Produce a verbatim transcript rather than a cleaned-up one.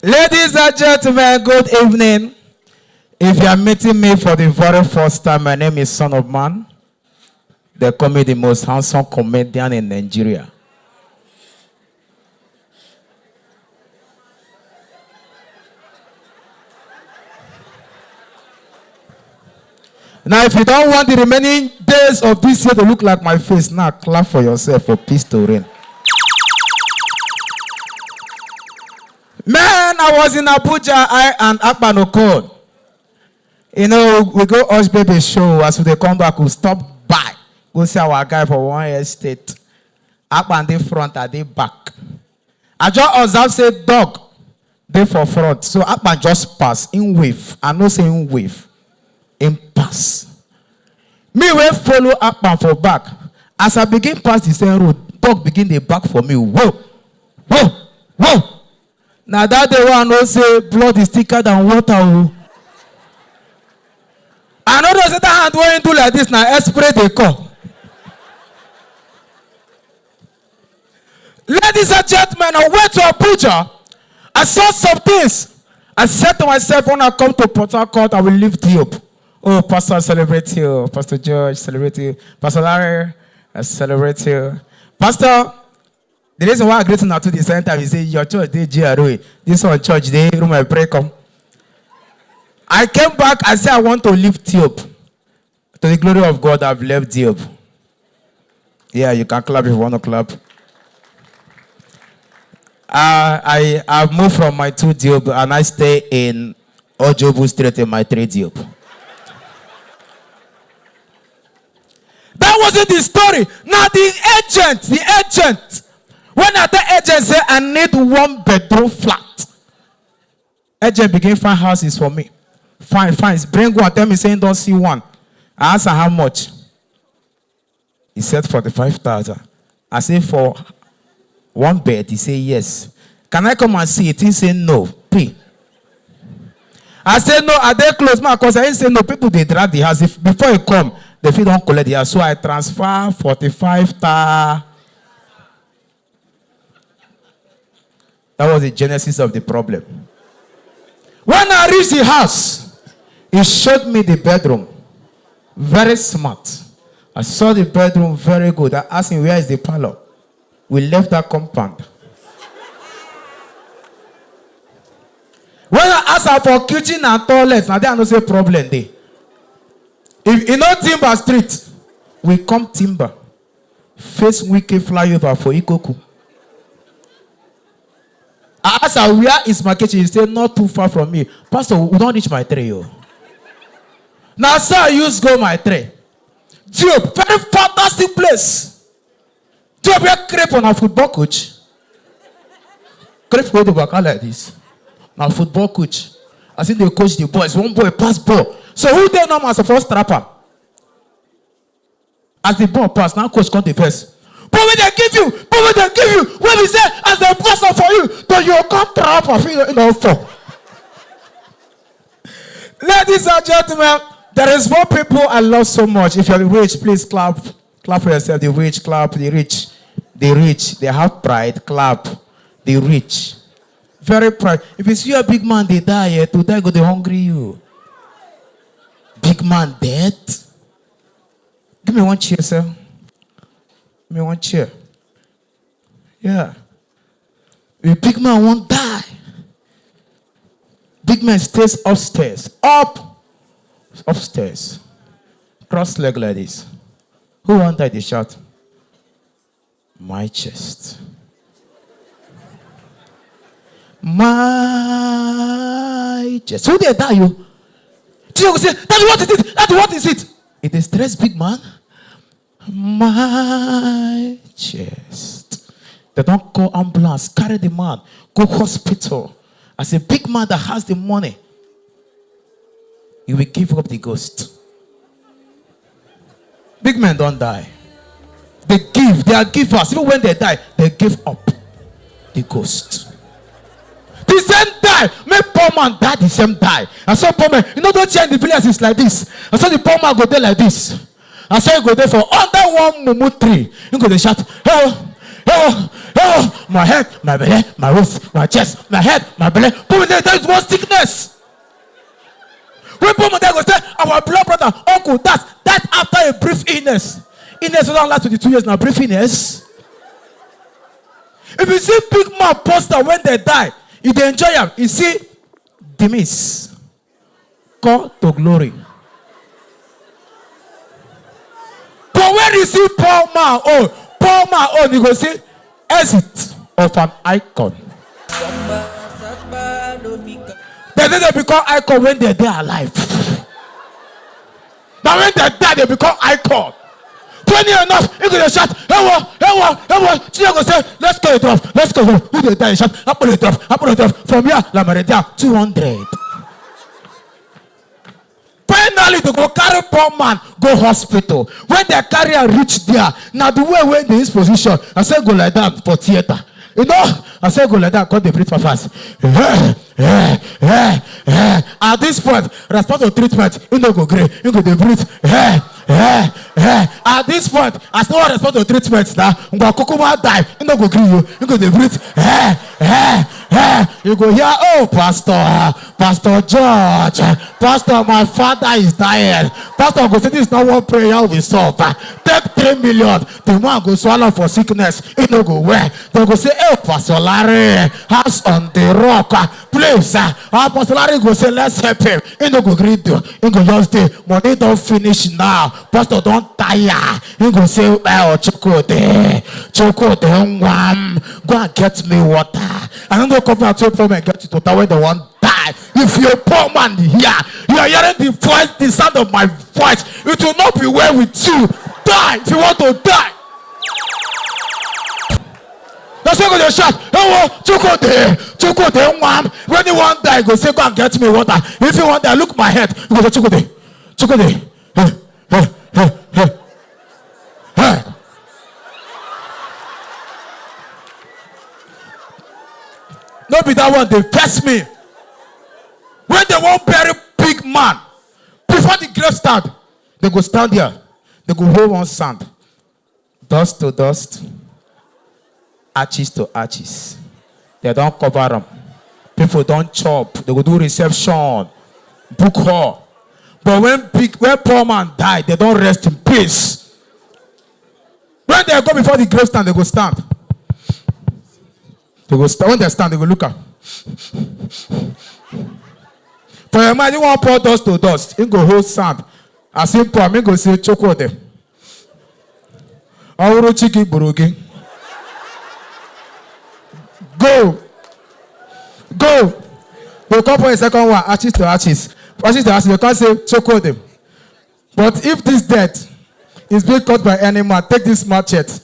Ladies and gentlemen, good evening. If you are meeting me for the very first time, my name is Son of Man. They call me the most handsome comedian in Nigeria. Now, if you don't want the remaining days of this year to look like my face, now clap for yourself for peace to reign. Man, I was in Abuja, I and Akpan Okon. You know, we go Hush Baby show. As we dey come back, we stop by. Go see our guy for one estate. Akpan dey front, I dey back. I just observe say dog dey for front. So Akpan just pass, him wave. I know say him wave. Him pass. Me wey follow Akpan for back. As I begin pass the same road, dog begin dey bark for me. Whoa, whoa, whoa. Na that day wey I know say blood is thicker than water o. I no know say that hand wey him do like this na X-ray dey come. Ladies and gentlemen, I went to Abuja. I saw some things. I said to myself, when I come to Port Harcourt, I will leave Diob. Oh, Pastor, I celebrate you. Pastor George, celebrate you. Pastor Larry, I celebrate you. Pastor, the reason why I greet una to the same time is say your church dey G R A. This one church dey room I pray come. I came back, I say I want to leave Diob. To the glory of God, I've left Diob. Yeah, you can clap if you want to clap. Uh, I have moved from my two Diob and I stay in Ojobu Street in my three Diob. That wasn't the story. Now the agent, the agent, when I tell agent say I need one bedroom flat, agent begin find houses for me. Fine, fine. Bring one. Tell me say he don see one. I ask am how much. He said forty-five thousand. I say for one bed. He say yes. Can I come and see it? He say no. Pay. I say no. Are they close? My cause I say no. People dey drag the house. If before he come, they fit don collect the house. So I transfer forty-five thousand. That was the genesis of the problem. When I reached the house, he showed me the bedroom. Very smart. I saw the bedroom, very good. I asked him, "Where is the parlor?" We left that compound. When I asked her for kitchen and toilet, now there I know say problem dey. If you know Timber Street, we come Timber. Face Wike flyover for Ikoku. I ask her, "Where is my kitchen?" She say, "Not too far from me." Pastor, we don reach my three o. Now, so I use go my three. Diob, very fantastic place. Diob, where Crepe on a football coach. Crepe go dey waka like this. Na football coach. As he dey coach the boys, one boy pass ball. So who dey normal suppose trap am? As the ball pass, now coach come the first. But when they give you, but when they give you, when we say, as they pass am for you, then you come trap am, you know, fall. Ladies and gentlemen, there is one people I love so much. If you're rich, please clap. Clap for yourself. The rich, clap. The rich. The rich. They have pride. Clap. The rich. Very proud. If you see a big man, they die. Eh, to die, go they hungry you. Big man dead. Give me one chair, sir. Give me one chair. Yeah. A big man won't die. Big man stays upstairs. Up. Upstairs. Cross leg like this. Who won't die? They shout. My chest. My chest. Who they die you? Jesus say, "Daddy, what is it? Daddy, what is it?" It is stress, big man. My chest. They don't call ambulance, carry the man, go hospital. As a big man that has the money, he will give up the ghost. Big men don't die. They give, they are givers. Even when they die, they give up the ghost. The same die, make poor man die the same die. And so poor man, you know, don't change the village is like this. And so the poor man go there like this. And so he go there for under one mumu tree. He go dey shout, "Hello, Oh, oh, my head, my belly, my waist, my chest, my head, my belly. Poor man dey die with one sickness. When poor man die go say, "Our blood brother, uncle, that's, that's after a brief illness." Illness don last twenty-two years na brief illness. If you see big man poster when they die, you dey enjoy am. You see, demise, call to glory. But when you see poor man own, poor man own, you go see exit of an icon. They say they become icon when they dey alive. Now when they die, they become icon. Funny enough, you go dey shout, "Ewo, ewo, ewo." She go say, "Let's go drop, let's go drop." Who dey die, shout, "Apple drop, apple drop." From here, La Meridian, two hundred. Finally, they go carry poor man go hospital. When they carry am reach there, na the way wey dey his position, I say go lie down for theater. You know, I say go lie down, come dey breathe fast fast. Eh, eh, eh, eh. At this point, respond to treatment, he no go gree. He go dey breathe. Eh, eh, eh. At this point, I still wan respond to treatment na. Ngwa kukuma die. He no go gree you. He go dey breathe. Eh, eh, eh. You go hear, "Oh, Pastor, Pastor George, Pastor, my father is dying." Pastor go say, "This is not one prayer we solve. Take three million." The man go swallow for sickness. He no go well. They go say, "Hey, Pastor Larry, house on the rock. Ah, please, ah." Ah, Pastor Larry go say, "Let's help him." He no go gree do. He go just dey. Money don finish now. Pastor don tire. He go say, "Eh, oh, Chukwudi, Chukwudi, ngwa, go and get me water." I no know come out to problem get to total when they wan die. If you poor man here, you are hearing the voice, the sound of my voice, it will not be well with you. Die if you want to die. That's why go dey shout, "Ewo, Chukwudi, Chukwudi, ngwa." When you wan die, go say, "Go and get me water." If you wan die, look my head. You go say, "Chukwudi, Chukwudi." Hey, hey, hey, hey. Hey. No be that one dey vex me. When they wan bury big man, before the grave stand, they go stand there. They go hold one sand. Dust to dust, ashes to ashes. They don cover am. People don chop. They go do reception, book hall. But when big, when poor man die, they don rest in peace. When they go before the grave stand, they go stand. They go stand. When they stand, they go look am. For your mind, you wan pour dust to dust. He go hold sand. As he pour am, he go say, "Chukwudi, ọ wụrụ chi gị gburu gị, go, go." They come for a second one, ashes to ashes. Ashes to ashes, they come say, "Chukwudi, but if this death is being caused by animal, take this machete."